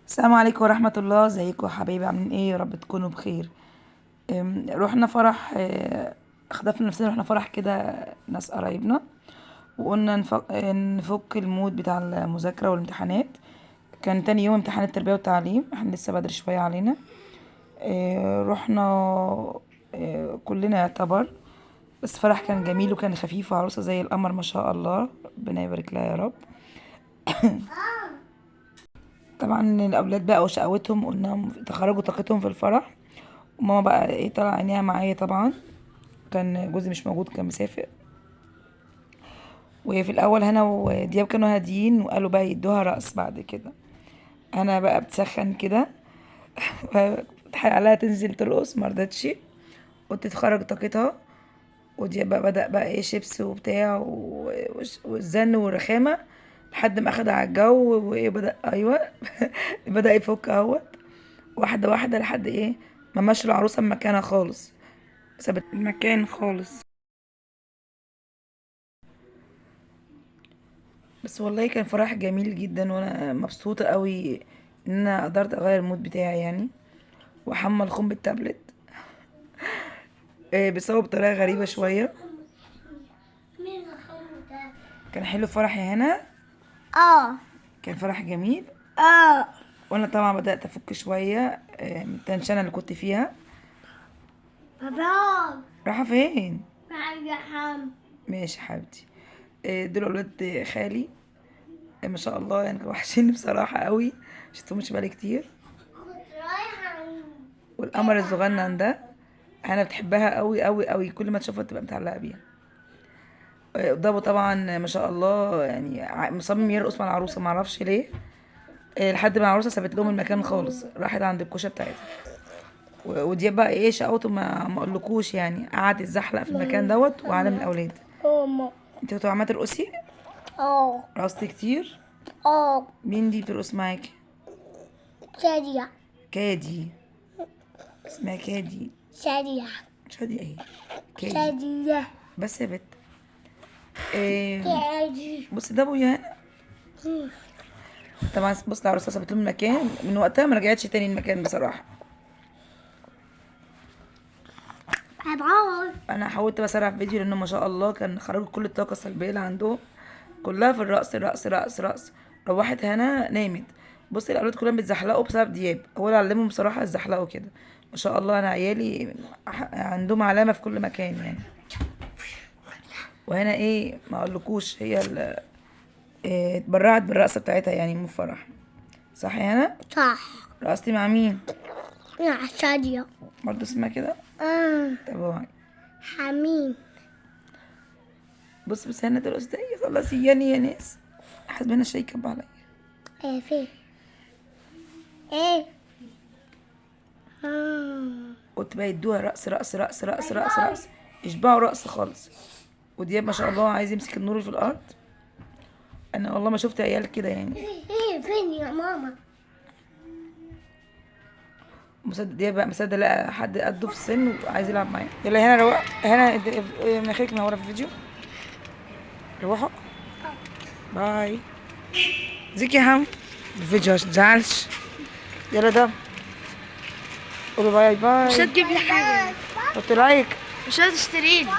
السلام عليكم ورحمة الله. ازيكم يا حبايبي؟ عاملين ايه؟ يا رب تكونوا بخير. رحنا فرح، خطفنا نفسنا، رحنا فرح كده ناس قرايبنا، وقلنا نفك ال mood بتاع المذاكرة والامتحانات. كان تاني يوم امتحان التربية والتعليم، احنا لسه بدري شوية علينا. رحنا كلنا يعتبر، بس فرح كان جميل وكان خفيف، وعروسة زي القمر ما شاء الله، ربنا يبارك لها يا رب. طبعا الاولاد بقى وشقاوتهم، قلنا تخرجوا طاقتهم في الفرح، وماما بقى ايه طلع عينيها معايا. طبعا كان جوزي مش موجود، كان مسافر. وفي الاول هنا ودياب كانوا هاديين، وقالوا بقى يدوها رقص بعد كده. انا بقى بتسخن كده، اتحايل عليها تنزل ترقص، ما رضتش، قلت تخرج طاقتها. ودياب بقى بدأ بقى ايه شيبس وبتاع والزن والرخامه، لحد ما اخد على الجو وايه بدأ، ايوه بدأ يفك اهوت واحدة واحدة، لحد ايه ما مشوا العروسة من مكانها خالص، سابت المكان خالص. بس والله كان فرح جميل جدا، وانا مبسوطة قوي ان انا قدرت اغير ال mood بتاعي يعني. وحمل خم بالتابلت، بيصور بطريقة غريبة شوية. كان حلو فرح يا هنا. كان فرح جميل. وانا طبعا بدأت افك شوية، من التنشنة اللي كنت فيها. بابا رايحة فين؟ رايحة. ماشي يا حبيبتي. دول اولاد خالي، ما شاء الله يعني وحشيني بصراحة قوي، شفتهمش بقالي كتير. كنت رايحة. والقمر الصغنن ده انا بتحبها قوي قوي قوي، كل ما تشوفها تبقى متعلقة بيها. قدامه طبعا ما شاء الله يعني مصمم يرقص مع العروسة، ما اعرفش ليه. لحد ما العروسة سابت لهم المكان خالص، راحت عند الكوشة بتاعتها. ودياب بقى ايه شقاوته ما اقولكوش يعني، قعد يتزحلق في المكان دوت وعالم الاولاد. ماما. انت كنت عماله ترقصي؟ رقصتي كتير؟ مين دي بترقص معاكي؟ شادية. كادي. اسمها كادي. شادية. شادية ايه؟ كادي. شادية. بس يا بت. كادي. بصي ده ابويا هنا. طبعا بص العروسة سابت لهم المكان، من وقتها ما رجعتش تاني المكان بصراحة. bye. انا حاولت بسرع في فيديو لانه ما شاء الله كان خرجوا كل الطاقة السلبية اللي عندهم كلها في الرقص، رقص رقص رقص. روحت هنا نامت. بصي الاولاد كلهم بيتزحلقوا بسبب دياب، هو اللي علمهم بصراحة يتزحلقوا كده ما شاء الله. انا عيالي عندهم علامة في كل مكان يعني. وهنا ايه ما اقولكوش، هي اتبرعت بالرقصه بتاعتها يعني من الفرح. صح يا هنا؟ صح. رقصتي مع مين؟ مع شادية. برضه اسمها كده؟ طب هو حميم. بص هنا ترقص تاني. خلاص ياني يا ناس، حاسبه انا الشاي كب عليا. ايه فين؟ ايه؟ قلت بقى يدوها رقص رقص رقص رقص رقص رقص، يشبعوا رقص خالص. ودياب ما شاء الله عايز يمسك النور في الارض. انا والله ما شفت عيال كده يعني. ايه فين يا ماما؟ مصدق دياب بقى، مصدق لقى حد قده في السن وعايز يلعب معاه. يلا هنا روق، هنا مناخيرك منورة في الفيديو. روحوا باي. ازيك يا حم؟ الفيديو عشان متزعلش. يلا ده قولوا bye bye. مش هتجيب لي حاجة. حط like. مش هتشتري لي.